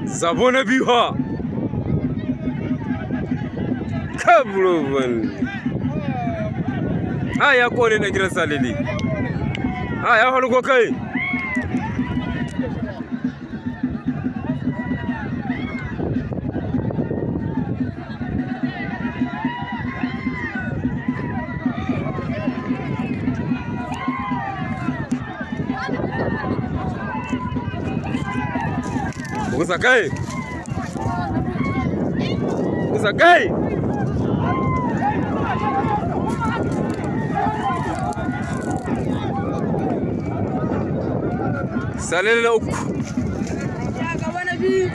Zabo na biyu ha. Kabroban. Ha ya kone na gidan Salele. Ha ya halgo kai. Kusa kai. Kusa kai. Salele na uku. Ya gaba na biyu.